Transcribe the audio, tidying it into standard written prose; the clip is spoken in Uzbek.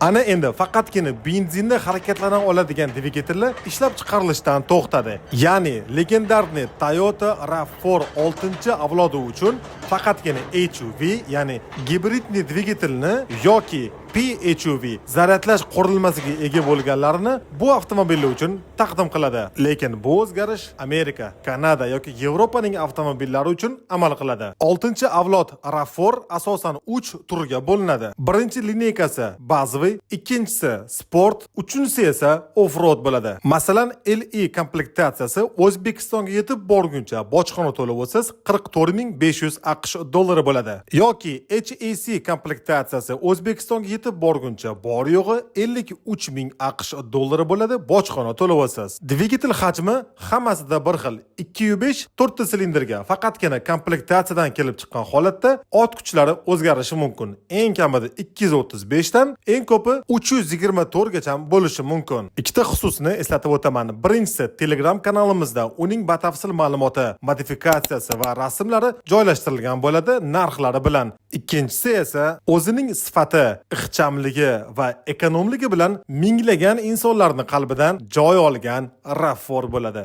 Ana endi faqatgina benzinda harakatlana oladigan dvigatellar ishlab chiqarilishdan to'xtadi. Ya'ni легендарный Toyota RAV4 6-avlodi uchun faqatgina HUV, ya'ni гибридный dvigatelni yoki PHEV zaryadlash qurilmasiga ega bo'lganlarini bu avtomobillar uchun taqdim qiladi. Lekin bu o'zgarish Amerika, Kanada yoki Yevropaning avtomobillari uchun amal qiladi. 6-avlod RAV4 asosan 3 turga bo'linadi. Birinchi линейка si bazaviy, ikkinchisi sport, uchinchisi esa off-road bo'ladi. Masalan, LE komplektatsiyasi O'zbekistonga yetib borguncha bojxona to'lovisiz 44 500 AQSh dollari bo'ladi. Yoki HEC komplektatsiyasi O'zbekistonga yetib borguncha bor yo'g'i 53 ming AQSh dollari bo'ladi bojxona to'lovisiz. Dvigatel hajmi hammasida bir xil: 2.5 4 ta silindrga, faqatgina komplektatsiyadan kelib chiqqan holatda ot kuchlari o'zgarishi mumkin. Eng kamida 235 dan, eng ko'pi 324 gacha bo'lishi mumkin. Ikkita xususni eslatib o'taman. Birinchisi, Telegram kanalimizda uning batafsil ma'lumoti, modifikatsiyasi va rasmlari joylashtirilgan bo'ladi narxlari bilan. Ikkinchisi esa o'zining sifati, ixchamligi va ekonomligi bilan minglagan insonlarni qalbidan joy olgan RAV4 bo'ladi.